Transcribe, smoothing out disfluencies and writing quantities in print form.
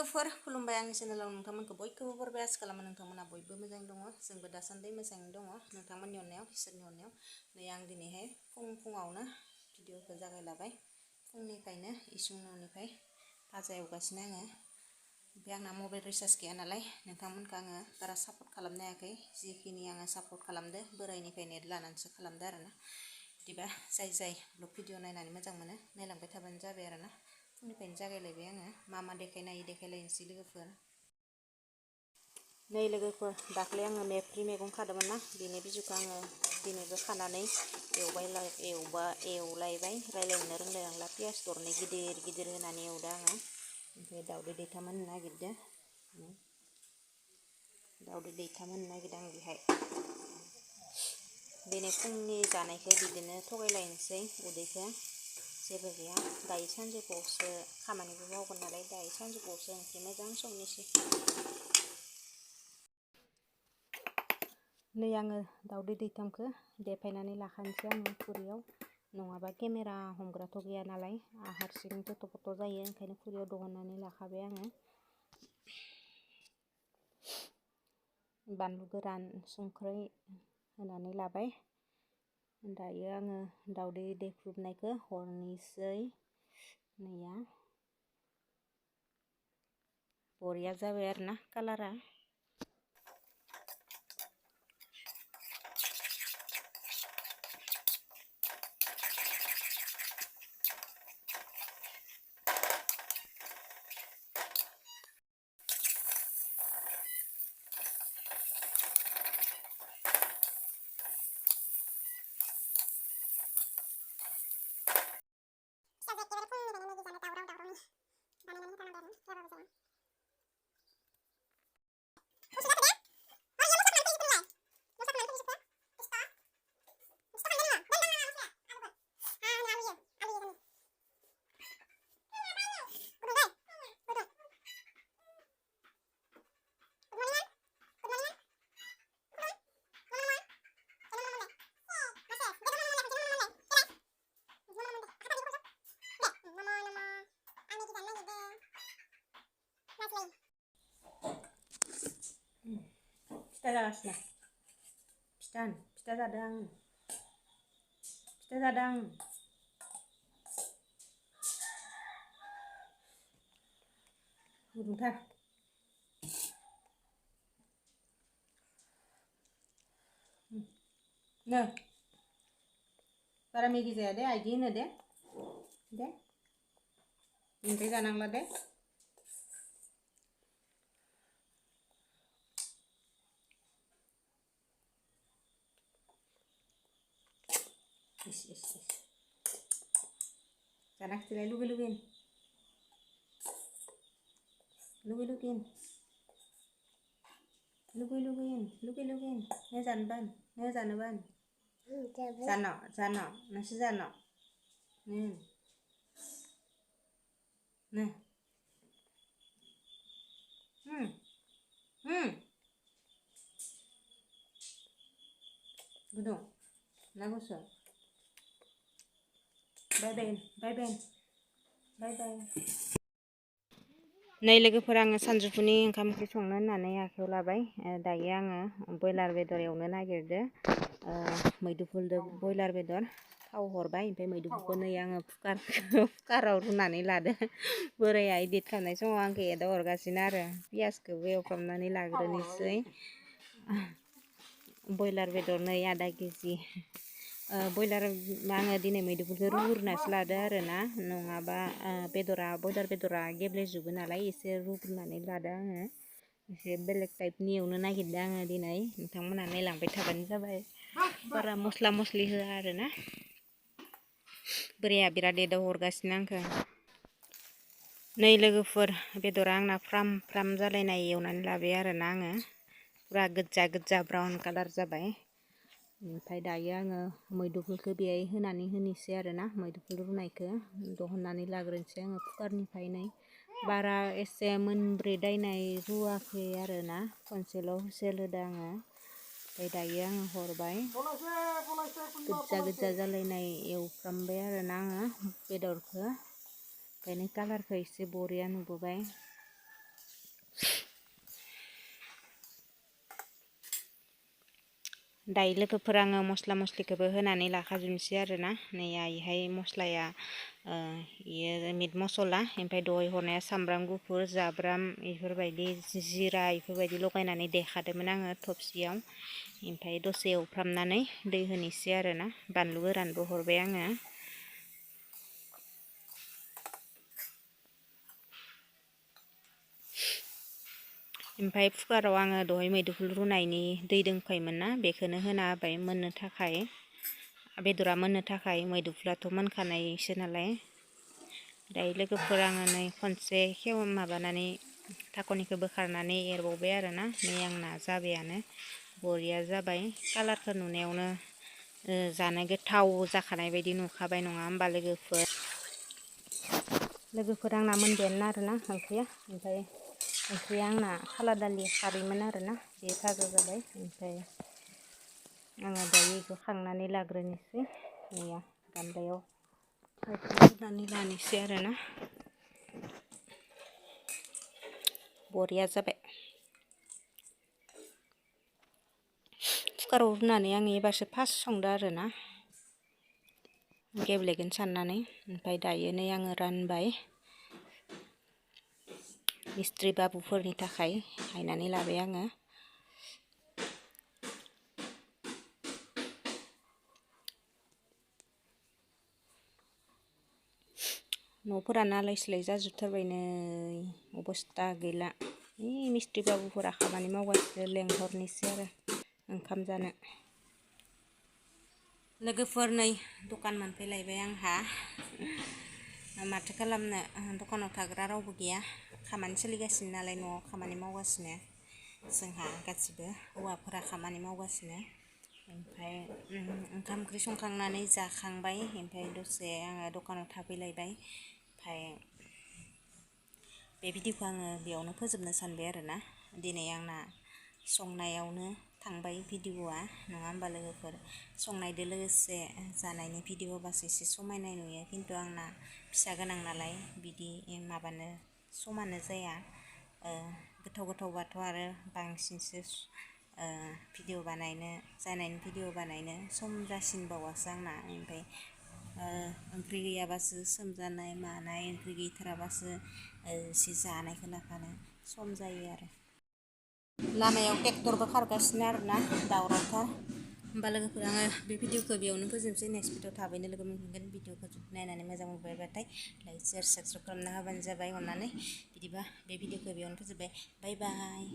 लोगोफोर खुलुमबाय आंनि चेनेलाव नोंथांमोनखौ बयखौबो बरायबाय आसा खालामो नोंथांमोना बयबो मोजां दङ जोंबो दासान्दि मोजाङैनो दङ नोंथांमोननि अननायाव इसोरनि अननायाव नै आं दिनैहाय फुङावनो भिडिअखौ जागायलाबाय फुंनिफ्रायनो इसिं न'निफ्राय भाजा एवगासिनो आङो ओमफ्राय आंना मबाइल रिचार्ज गैया नालाय नोंथांमोनखौ आङो बारा सापर्ट खालामनो हायाखै जिखिनि आङो सापर्ट खालामदो बोरायनिफ्राय नेट लानानैसो खालामदो आरोना बिदिबा जाय ब्लग भिडिअ नायनानै मोजां मोनो नायलांबाय थाबानो जाबाय आरोना फुंनिफ्रायनो जागायलायबाय आङो मा देखायलायनोसै लोगोफोर नै लोगोफोर दाख्लै आङो मेफ्रि मैगं खादोंमोन ना बेनि बिजौखौ आङो दिनैबो खानानै एवलायबाय रायलायनो रोंलायलांला पियास दरनै गिदिर गिदिर होनानै एवदो आङो ओमफ्राय दाउदै दैथाम होनो नागिरदो आं बेहाय दिनै फुंनि जानायखौ बिदिनो थगायलायनोसै उदैखौ जेबो गैया दायो सानजौफुआवसो खामानिबो मावगोन नालाय दायो सानजौफुआवसो ओंख्रि मोजां संनोसै नै आङो दाउदै दैथामखौ देफायनानै लाखानोसै आङो खुरैयाव नङाबा केमेरा हमग्राथ' गैया नालाय हारसिं फट' जायो ओंखायनो खुरैयाव दिहुननानै लाखाबाय आङो बानलु गोरान संख्रै होनानै लाबाय दायो आङो दाउदै देख्रुबनायखौ हरनोसै नैया बरिया जाबाय आरोना कालारा फिथा जागासिनो फिथा जादों आं गुदुंथार नो बारा मेगि जाया दे आइदि होनो दे ओमफ्राय जानांला दे जाना खिथिलाय लुगैन नो जानोबान जानो नोंसो जानो गुदुं ना गुसु बाय नै लोगोफोर आङो सानजौफुनि ओंखाम ओंख्रि संनो होननानै आखायाव लाबाय दायो आङो बयलार बेदर एवनो नागिरदो मुदुफुलदो बयलार बेदर थाव हरबाय ओमफ्राय मैदुफुलखौ नै आङो कुकाराव रुनानै लादो बोराया इदिट खालामनाय समाव आंखौ एदाव हरगासिनो आरो पियासखौबो एवफ्रामनानै लाग्रोनोसै बयलार बेदर नै आधा केजि बयलार आङो दिनै मैदुफुलखौ रुग्रोनासो लादो आरोना नङाबा बयलार बेदरा गेब्लेजोबो नालाय एसे रुग्रोनानै लादो आङो एसे बेलेग टाइपनि एवनो नागिरदों आङो दिनै नोंथांमोना नायलांबाय थाबानो जाबाय बारा मस्ला मस्लि होआ आरोना बोराया बिराद एदाव हरगासिनो आंखौ नै लोगोफोर बेदरा आंना फ्राम जालायनाय एवनानै लाबाय आरोना आङो पुरा गोजा ब्राउन कालार जाबाय ओमफ्राय दायो आङो मैदुफुलखौ बेहाय होनानै होनोसै आरोना मैदुफुल रुनायखौ दिहुननानै लाग्रोनोसै आङो कुकारनिफ्राय बारा एसे मोनब्रेदायनाय रुवाखै आरोना खनसेल' हुइसेल होदो आङो ओमफ्राय दायो आङो हरबाय गोजा जालायनाय एवफ्रामबाय आरोना आङो बेदरखौ ओंखायनो कालारखौ एसे बरिया नुबोबाय दायो लोगोफोर आङो मस्ला मस्लिखौबो होनानै लाखाजोबनोसै आरोना नै इहाय मस्लाया इयो मिट मसला ओमफ्राय दहाय हरनाया सामब्राम गुफुर जाब्राम इफोरबायदि जिरा इफोरबायदि लगायनानै देखादोंमोन आङो थबसियाव ओमफ्राय दसे एवफ्रामनानै दै होनोसै आरोना बानलु गोरानबो हरबाय आङो। ओमफ्राय कुकाराव आङो दहाय मैदुफुल रुनायनि दै दंखायोमोन ना बेखौनो होना होबाय मोननो थाखाय बेदरा मोननो थाखाय मैदुफुलाथ' मोनखानायसो नालाय। दायो लोगोफोर आङो नै खनसे माबानानै थाख'निखौ बोखारनानै एरबावबाय आरोना नै आंना जाबायानो बरिया जाबाय कालारखौ नुनायावनो जानो गोथाव जाखानाय बायदि नुखाबाय नङा होमबा लोगोफोर आंना मोनबायानो आरोना ओंख्रिया ओमफ्राय ओंख्रिया आंना खाला दालि खारैमोन आरोना बे भाजा जाबाय ओमफ्राय आङो दायो बेखौ खांनानै लाग्रोनोसै मैया गामलायाव होनानै लानोसै आरोना बरिया जाबाय। कुकाराव रुनानै आं एबारसो फार्स्ट संदो आरोना गेब्लेगोन साननानै ओमफ्राय दायो नै आङो रानबाय मिस्ट्रि बाबुफोरनि थाखाय हायनानै लाबाय आङो। न'फोरानो आलाय सिलाय जाजोबथारबाय नै अबस्था गैला मिस्ट्रि बाबुफोरा खामानि मावगासिनो लेंहरनोसै आरो ओंखाम जानो। लोगोफोर नै दखान मोनफैलायबाय आंहा माथो खालामनो दखानाव थाग्रा रावबो गैया खामानि सोलिगासिनो नालाय न'आव खामानि मावगासिनो जोंहा गासिबो हौवाफोरा खामानि मावगासिनो। ओमफ्राय ओंखाम ओंख्रि संखांनानै जाखांबाय ओमफ्राय दसे आङो दखानाव थाफैलायबाय ओमफ्राय बे भिडिअखौ आङो बेयावनो फोजोबनो सानबाय आरोना दिनै आंना संनायावनो थांबाय भिडिअआ नङा होमबा लोगोफोर संनायजों लोगोसे जानायनि भिडिअबासो एसे समायनाय नुयो खिन्थु आंना फिसा गोनां नालाय बिदि माबानो समानो जाया गोथाव गोथावबाथ' आरो बांसिनसो भिडिअ बानायनो जानायनि भिडिअ बानायनो सम जासिनबावासो आंना ओमफ्राय ओंख्रि गैयाबासो सोमजानाय मानाय ओंख्रि गैथाराबासो एसे जानायखौ लाफानो सम जायो आरो लामायाव ट्रेक्टरबो खारगासिनो आरोना दावरावथार। होमबा लोगोफोर आङो बे भिडिअखौ बेयावनो फोजोबनोसै नेक्स्ट भिडिअ थाबैनो लोगो मोनफिनगोन भिडिअखौ नायनानै मोजां मोनबायबाथाय लाइक शेयार साबसक्राइब खालामना होबानो जाबाय अननानै बिदिबा बे भिडिअखौ बेयावनो फोजोबबाय बाय बाय।